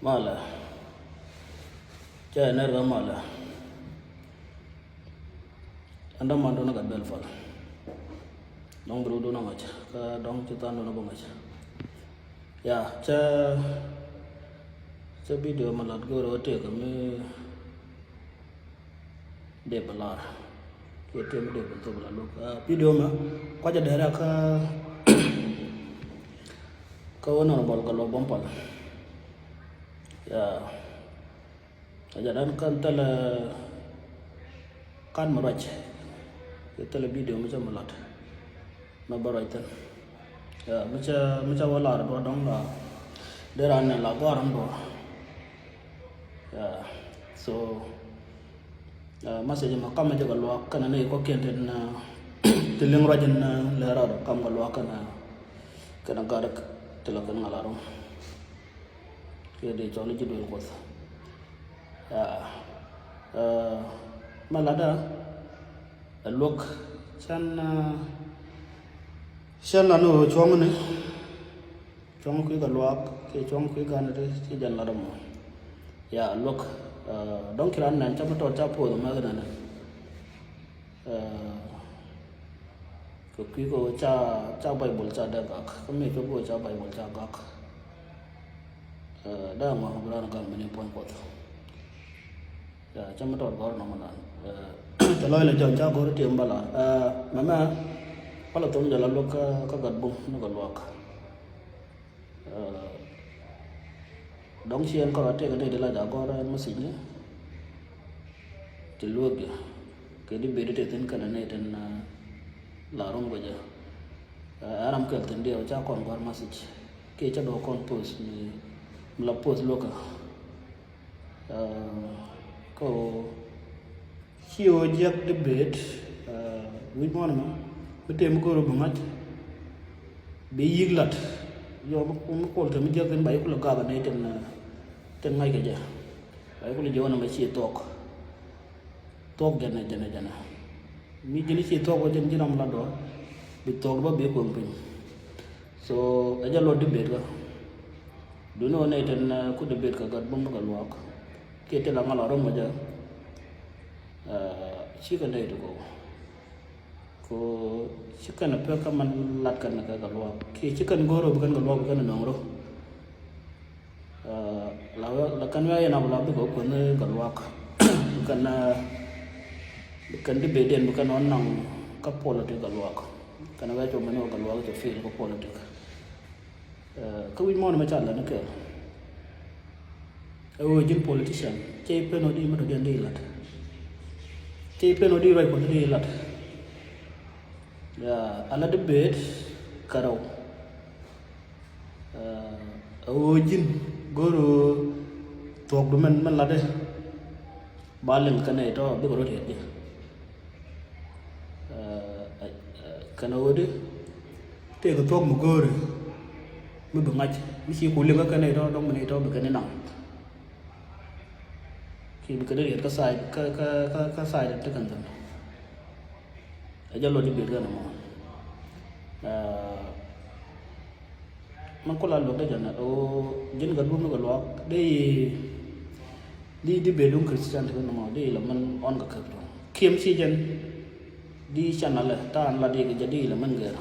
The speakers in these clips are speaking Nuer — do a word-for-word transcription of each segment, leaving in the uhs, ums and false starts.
Malɛ. Cɛ nɛr kä malɛ. Ɛn däman dun gat bɛl pal. Dɔ̱ŋ bi rut dun ŋa̱c kä dɔ̱ŋ ci than dun bä ŋa̱c. Ya, cɛ, cɛ video mi lat go̱o̱r ɣä tëëk mi dee bi lar. Kiɛ tëë mi dee bi thop la luk. Ah, video mɛ kuacä dee rɛk kä, kä Honorable Gatluak Buɔ̱m Pal. Ya. A jɛ dan kan thilɛ kan mi ruac. Kiɛ thilɛ video mi cä mi lat. Mɛ bä ruac thin. Ya, mi cä, mi cä wä lar duɔ dɔ̱ŋ la. Dee ran nɛ la gɔr an duɔ. Ya, so, ya, message ma kamɛ jɛ Gatluak kɛnɛ ni kɔkiɛn tin, ah, ti liŋ ruac in, ah, lɛ rɔɔd kam Gatluak kɛnɛ, kɛnɛ gat ti la kɛn ŋa la rɔm. Kiɛ dee cɔl ji̱ duel Kuɔth. Ya, ah, mɛ latdä, ɛ luäk, cän, ah, cän la ni ɣöö cuɔ̱ŋni. Cuɔ̱ŋ kui̱ Gatluak kiɛ cuɔ̱ŋ kui̱ Gandɛ ti ci jɛn lat ɛmɔ. Ya, luäk, ah, dɔ̱ŋ ci ran nɛn cä mi tɔt cä poth ɛmɛ kɛ nɛn. Ah, kɛ kui̱ kɛ ɣöö ca, ca Baibol ca dee gak. Kä mi cuɔ̱p kɛ ɣöö ca Baibol ca gak. Ah, dee ŋuak bi ran gak mi ni puɔ̱ny Kuɔth. Ya, cä mi tɔt gɔ̱r nɔmɔ nan. Ah, cɛ lɔc lɛ jɔn ca go̱r tiɛm bä la. Ah, mɛmɛ, pal a thom jɛ la luäk kä, kä gat bum ni Gatluak. Ah, dɔ̱ŋ ci ɛn kɔn a tëëk ni di la ja gɔ̱r ɛn message ni. Ti luäk jɛ. Kɛ di bedi ti thin kɛnɛ ni tin, ah, la rum kɛ jɛ. Ah, ram kɛl thin diɛw ca kɔn gɔ̱r message. Kiɛ ca dɔ̱ kɔn post mi, mi la post luäkä. Ah, kä ɣöö ci ɣöö jiäk debate, ah, wi̱c muɔ̱ɔ̱n ɛmɔ mi tëë mi go̱o̱r ɣöö bi ŋa̱c bi yi̱k la̱t. Yɔ mi, mi kuɔl te mi jiäk thin ba yi kulɛ gak ni tin, ah, tin ŋa̱c kɛ jɛ. Ba yi kulɛ jiɛ wä nɔmɔ ci thuɔ̱k. Thuɔ̱k jɛnɛ, jɛnɛ, jɛnɛ. Mi ji̱n ci thuɔ̱k wä jɛn ji̱n ram la dɔ̱r. Bi thuɔ̱k bä bi kueŋ piny. So, ɛ jɛ luɔt debate kä. Duni wä nɛy tin, eh, ku debate kä gat bum kä Gatluak. Kiɛ ti la ŋa la rom wä jɛ. Eh, cikɛ nɛy ti kɔ. Kɔ cikɛ nɛ pek kä man lat kɛn kɛ Gatluak. Kiɛ cikɛ nɛ go̱o̱r ɔ bi kɛn Gatluak bi kɛn nɛ nɔŋ rɔ. Ah, la wä, la kɛn wä yɛn a wä la bikɛ wä kuänh Gatluak. Kɛn, ah, kɛn debate diɛn bi kɛn wä naŋ kä politic Gatluak. Kɛn wä cɔ mɛn wä Gatluak cɛ fail kä politic. Ah, kä wi̱c mɔn mɛ ca lɛ ni kɛɛl. Ɛ wä ji̱n politician cɛ i̱ pen wä di mɛ tɔ diɛn di lat. Cɛ i̱ pen wä di ruac kuɔth di lat. Ya, ala debate kärɔw. Ɛ ɣöö ji̱n go̱o̱r ɣöö thuɔ̱kdu mɛn mɛn latdɛ ba liŋ kɛnɛ itɔ bikɛ rɔ riet jɛ. Ɛ, ɛ, kɛnɛ ɣöö di tëëkɛ thuɔ̱k mi go̱o̱ri mi bi ŋa̱c mi ci ku liŋ kä kɛnɛ itɔ dɔ̱ŋ mɛn itɔ bi kɛn inaŋ. Ki bi kɛn riet kä side kä, kä, kä, kä side ti kɛn thin. Ɛ jɛ luɔt i̱ biet kɛn ɛmɔ. Aa, mɛn kula luɔt dee jɛn ɛ ɣöö ji̱n kɛ duun ni kɛ luaak dee i̱, dee i̱ debate duŋ Christian ti kɛn ɛmɔ dee i̱ la mɛn ɣɔn kɛ kɛp tuɔ̱ŋ. Kiɛm ci jɛn dee i̱ can alɛ ta̱a̱n la dee kɛ jɛ dee i̱ la mɛn gɛr.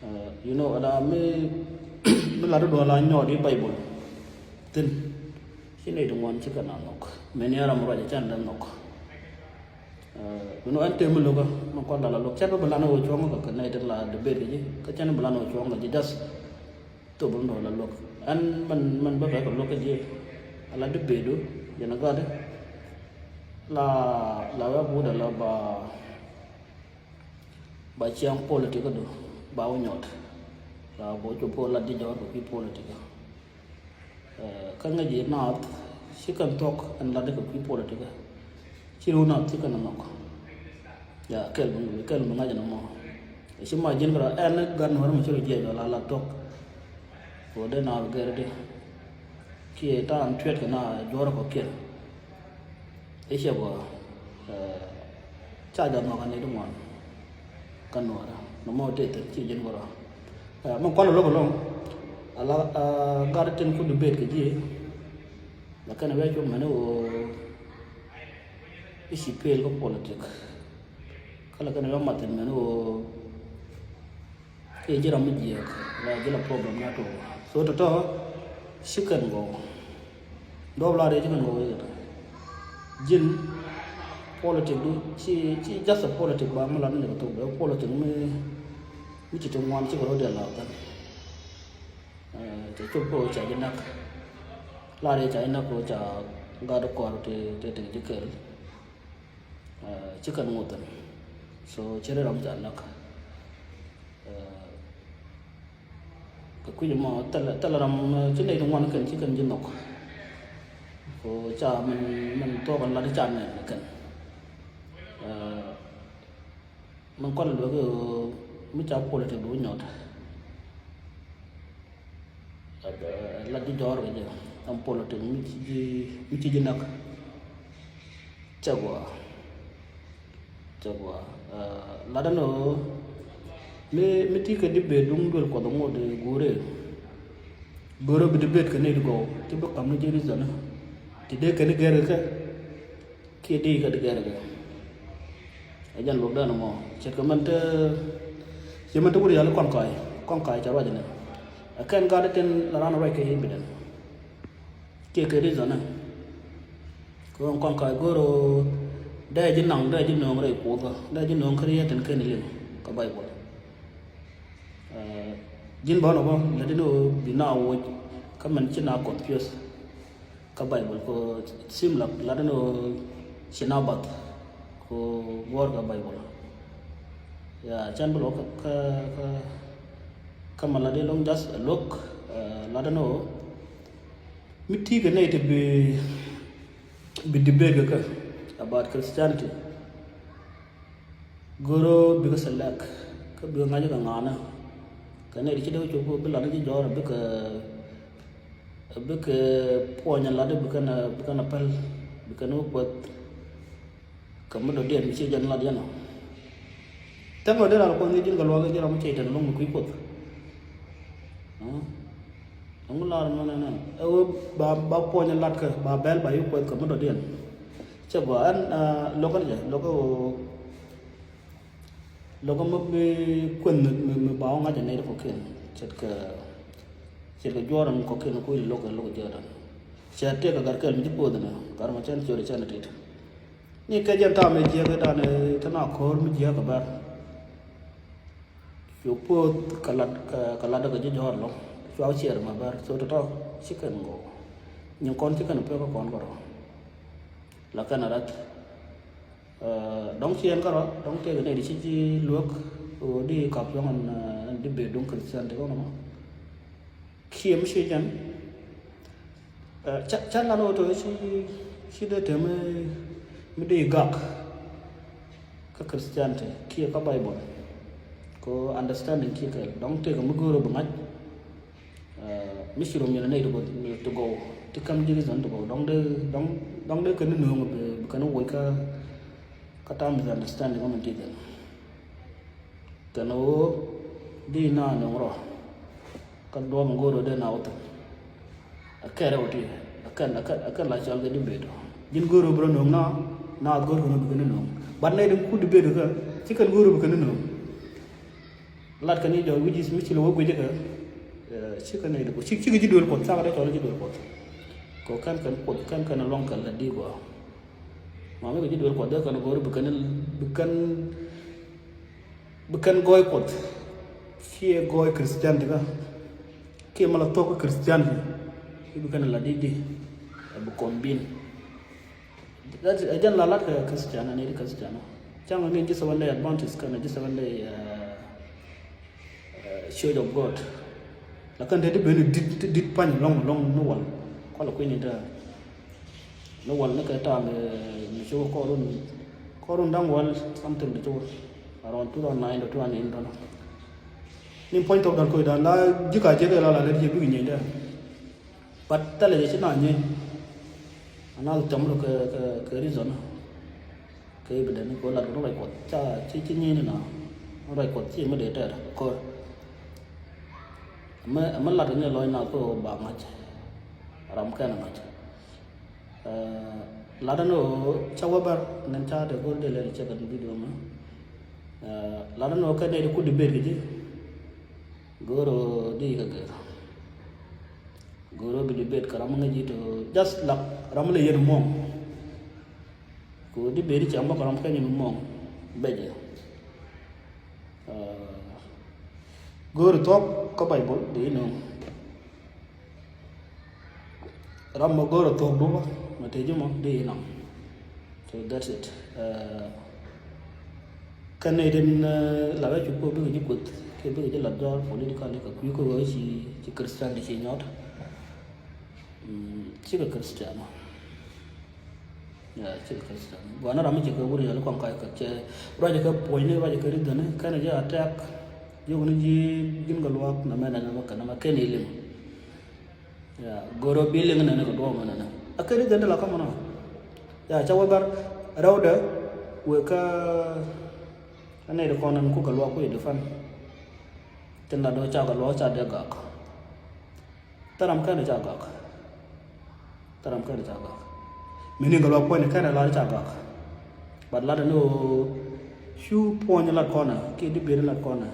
Aa, you know, ada mi, mi lat duɔl a nyɔɔt i̱ Baibol thin. Ci nɛy ti ŋuan ci kɛn a nhɔk. Mɛn i̱ ram ruac a can dee nhɔk. Ɛ, duundɛ ɛn tëë mi lo̱kä mi kɔn la la lo̱k cɛn bä bi lan ɛ ɣöö cuɔ̱ŋ kɛ kɛ nɛy tin la debate kɛ ji̱ kä cɛn bi lan ɛ ɣöö cuɔ̱ŋ kɛ ji̱ jath. Thop run dɔ̱ɔ̱k la lo̱k ɛn mɛn mɛn bä bɛ kɛ lo̱k kä ji̱ ala debate du jɛn ɛ gat la la wee buudɛ la ba ba ciaŋ politik kä du ba wä nyɔt la bä cu puɔl la di jɔɔr kɛ kui̱ politik. Ɛ, kä ŋäc i̱ naath ci kɛn thuɔ̱k ɛn latdä kɛ kui̱ politik. Ci riw naath ci kɛn nhɔk. Ya, kɛl bi, kɛl bi ŋa̱c ɛn ɛmɔ. Ci ma ji̱n kɛ rɔ ɛn gan nuɔ̱ɔ̱r mi ci rɔ jiɛc dɔl a lat thuɔ̱k. Kɛ ɣöö dee naath gɛr di kiɛ ta̱a̱n tuɛt kɛ naath juɔ̱ɔ̱r kɔ̱kiɛn. I̱ cɛ gɔaa, ɛ, ca jɔt nhɔk ani ti ŋuan. Kä nuɔɔrä nɔmɔ tëë thil ci ji̱n gɔrɔ. Ɛ, mi kual lo̱k ɛlɔ̱ŋ. Ala gat tin ku debate kɛ ji̱. Lakin a wee cop mɛn ɣöö i̱ ci pel kä politik. Kä lakin a wee mat thi̱n mɛn ɣöö kiɛ ji̱ ram mi jiääk la ji̱ la problem na tuɔɔk. So tɔ̱tɔ̱ ci kɛn gɔw. Duɔ̱p la rɛy ci kɛn gɔw i̱ ji̱n politik du ci ci just a politik ba mi lat ni kɛ thok bɛ politik mi mi ci ti ŋuan ci kɛ rɔ diɛl la kɛn. Cɛ cop kɛ ca ji̱ nak. La rɛy ca ji̱ nak kɛ ca gat kɔr ti ti ti ji̱ kɛl. Ci kɛn ŋuɔth thi̱n. So ci ri ram ca näk. Kɛ kui̱c ɛmɔ thilɛ thilɛ ram ci nɛy ti ŋuan kɛn ci kɛn ji̱ nhɔk. Ko ca min min thuɔk ɛn lat ca nɛn kɛn. Min kɔn luek mi ca politik du nyɔt. Lat ji̱ jɔ̱ɔ̱r kɛ jɛ ɛn politik mi ci ji̱ mi ci ji̱ näk. Cɛ gua cɛ gua lat ɛn ɣöö mi mi ti kɛ debate duŋ duel kuɔth ŋot guure. Guure bi debate kɛ nɛy ti gɔw ti bi kam ni ji̱ reason ti dee kɛn gɛr kɛ kɛ. Kiɛ di kä di gɛr gɛ. Ɛ jɛn luɔk dɛn mɔ ce̱tkɛ mɛn te ci mɛn te wur yali kɔn kɔy kɔn kɔy cɛ ruac ni. Ɛ kɛn gat tin la ran ruac kɛ i̱ bi dɛn. Kiɛ kɛ reason ni. Kɛ ɣän kɔn kɔy go̱r dee ji̱ naŋ dee ji̱ no̱o̱ŋ rɛy kuoth dee ji̱ no̱o̱ŋ kä riet tin kɛn liŋ kä Bible. Ji̱n bä nɔ bä lɛ di ni ɣöö bi na woc kä mɛn ci na confuse. Kä Bible ko it seem like lat ni ɣöö ci na bath ko guɔ̱ɔ̱r kä Bible. Ya can bi luɔk kä kä kä ma lat di loŋ just a look lat ni ɣöö mi ti kɛ nɛy ti bi bi debate kɛ kɛ about Christianity. Go̱o̱r bikɛ select kä bikɛ ŋa̱c kɛ ŋa̱a̱nä. Kɛ nɛy ti ci dee cop bi lat ni ji̱ jɔ̱ɔ̱r bikɛ bikɛ puɔ̱ny lat bikɛ na bikɛ na päl bikɛ ni wä kuɛth. Kɛ mi dɔ̱diɛn mi ci jɛn lat yɛn ɔ. Tɛk lɔ dee ral kuɔth ni ji̱n kɛ luaak ji̱ ram mi ci jɛn luŋ mi kui̱ kuoth. Ɛŋu lar mɛnɛ nɛ ɛ wee ba ba puɔ̱ny lat kɛ ba bɛl ba yi kuɛth kɛ mi dɔ̱diɛn. Cɛ gɔaa ɛn lo̱k ɛn jɛ lo̱k ɛ wee lo̱k ɛ mi bi kuɛth mi mi ba wä ŋa̱c ɛ nɛy ti kɔ̱kiɛn ce̱tkɛ ce̱tkɛ juɔ̱ɔ̱r ɛn kɔ̱kiɛn ku i̱ lo̱k ɛ lo̱k ɛ jiɛɛt ɛn. Cɛ tëëk ɛ gat kɛl mi ci puɔth ɛn ɛ gat ma cɛn ciöt ɛ cɛn ɛ tit. Ni kɛ jɛn tam ɛ jiɛk ɛ dan ɛ te na ko̱o̱r mi jiɛk ɛ bɛr. Cu puɔth kɛ lat kɛ lat kɛ ji̱ jɔ̱ɔ̱r lɔ cua ciɛɛr ma bär so tɔ̱tɔ̱ ci kɛn ŋo̱o̱k. Nyin kɔn ci kɛn pek kɛ kɔn kärɔ. La kɛn a rat dɔ̱ŋ ciɛɛn kärɔ dɔ̱ŋ tëëk nɛy di ci ji̱ luäk. Ɣöö di kap yɔ̱ŋ ɛn di bëë duŋ Christian ti kɔn ɛmɔ. Kiɛ mi ci jɛn ca ca lan ɣöö tɔ ci ci dee te mi mi dee gak kä Christianity kiɛ kä Bible. Kɛ understanding kiɛ kɛl dɔ̱ŋ tëëkɛ mi go̱o̱r ɣöö bi ŋa̱c. Mi ci rom yɛn nɛy ti gɔw ti gɔw ti kam ji̱ reason ti gɔw dɔ̱ŋ dee dɔ̱ŋ dɔ̱ŋ dee kɛ ni nööŋ bi kɛ ni woc kä kä tam misunderstanding ɔmɛn ti kɛl. Kɛn ɣöö di na nöŋ rɔ kä duɔ̱ɔ̱p in go̱o̱r ɣöö dee na wä thi̱n. Ɛ kɛn rɛw ti ɛ kɛn ɛ kɛn ɛ kɛn la cɔal kɛ debate. Ji̱n go̱o̱r ɣöö bi rɔ nöŋ na na go̱o̱r kɛn ɣöö bi kɛn ni nöŋ. But nɛy din ku debate kä ci kɛn go̱o̱r ɣöö bi kɛn ni nöŋ. Lat kɛn ni jɔl wi̱c is mi ci lɛ wä guic kä ci kɛn nɛy din ku ci ci kɛ ji̱ duël kuɔth cakɛ dee cɔl ji̱ duël kuɔth. Kɛ kɛn kɛn kuoth kɛn kɛn luɔ̱ŋ kɛn lɛ di gɔaa. Ma mi kɛ ji̱ duël kuɔth dee kɛn go̱o̱r bi kɛn bi kɛn bi kɛn gɔɔy kuɔth. Kiɛ gɔɔy Christianity kä kiɛ mɛ la thuɔ̱k kä Christianity. I̱ bi kɛn la di di ɛ bi kɔn bin. Ɛ jɛn la lat kɛ Christian ani di Christian. Cäŋ ni ji̱ Seventh Day Adventist kɛn ji̱ Seventh Day Church of God. La kɛn te ti ben dit dit pany lɔŋ lɔŋ ni wal. Kɔl kui̱ ni te ni wal ni kɛ ta̱a̱ mi ci wä kɔrun kɔrun da̱ŋ wal something di ci wä around two thousand nine to two thousand eight tɔnɔ. Ni puɔ̱ny thok dan koy dan la ji̱ ka jiäk la la lɛ jiäk bik nyieeny dɛ. But thilɛ jɛ ci na nyieeny. Ana cɔm lo kɛ kɛ kɛ reason. Kɛ evidence ni kɛ lat kɛ ruac kuɔth ca ci ci nyieeny ni na ruac kuɔth ci mi dee tɛɛr kɛ ko̱r. Mɛ mɛ lat ni lɔc na ko ba ŋa̱c. Ram kɛn ŋa̱c. Lat ni o ca wä bar ŋɛn ca de gor de lɛ cɛ kan video mɛ. Lat ni o kɛn ni de ku debate kɛ ji̱. Goro di ka gɛr. Goro bi debate ka ram ŋa̱c ji̱ to just lak ram lɛ yɛn muɔ̱ŋ. Ku debate cɛ mɔ ka ram kɛn yɛn muɔ̱ŋ bɛjɛ. Go̱o̱ri thuɔ̱k kä Baibol di inɔŋ. Ram mɔ go̱o̱ri thuɔ̱k duɔ̱pä mɛ te ji̱ mɔ di inɔŋ. So that's it. Kɛn ni din la wee cuk kɔ bikɛ ji̱ kuoth kɛ bikɛ ji̱ lat jɔɔr political kɛ kui̱ kɔ wee ci ci Christian di ci nyɔt. Cikɛ Christian. Ya, cil Christian. Guana ram mi cɛ kɛ wuri yɛli kɔn kac kɛ cɛ ruacɛ kɛ puɔ̱nyni ruacɛ kɛ ridhäni kɛnɛ jɛ attack. Yokni ji̱ gin kɛ luak na mɛ nɛnɛ mɛ kɛnɛ mɛ kɛn ilim. Ya, goro bi liŋ nɛnɛ kɛ duɔmɛ nɛnɛ. A kɛ ridhäni la kamɛ nɔ. Ya, ca wä bar rɛwdɛ wek kä anɛ di kɔn nɛn kukɛ luak ku i̱ di fan. Tin la dɔ ca kɛ luak ca dee gak. Thil ram kɛn ca gak. Thil ram kɛn ca gak. Mi ni kɛ luak puɔ̱ny kɛn lar ca gak. But lat ni o cu puɔ̱ny lat kɔnɛ ki di beri lat kɔnɛ.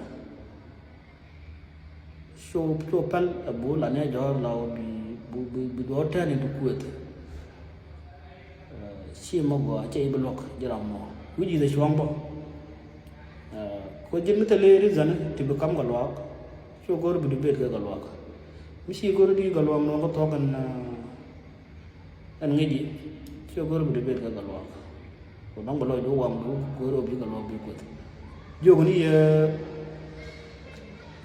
Cu cu pɛl a bu la ni a jɔr la o bi bi bi duɔ tɛn in di kueth. Ci mɔ gɔaa cɛ i̱ bi luɔk ji̱ ram mɔ wi̱c i̱ the cuɔ̱ŋ bɔ. Kɔ ji̱n mi thil i̱ reason ti bi kam kɛ luaak. Cu go̱r bi debate kɛ kɛ luaak. Mi ci go̱r di kɛ luaak nɔɔk kɛ thuɔ̱k ɛn ɛn ŋi̱ci. Cu go̱r bi debate kɛ kɛ luaak. Kɔ dɔ̱ŋ bi lɔc du waŋ du go̱r bi kɛ luaak bi kueth. Jiök ni yɛ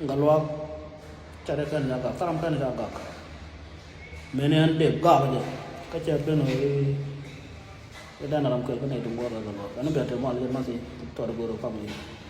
Gatluak ca dee kɛn ca gak, thil ram kɛn ca gak. Mëë ni ɛn dee gak jɛ kä cɛ ben ɣöö i̱ dan ram kɛ kä nɛy ti ŋuɔr kɛ Gatluak. Ɛn bia te mual jɛ math i̱ tuɔt go̱o̱r kam i̱.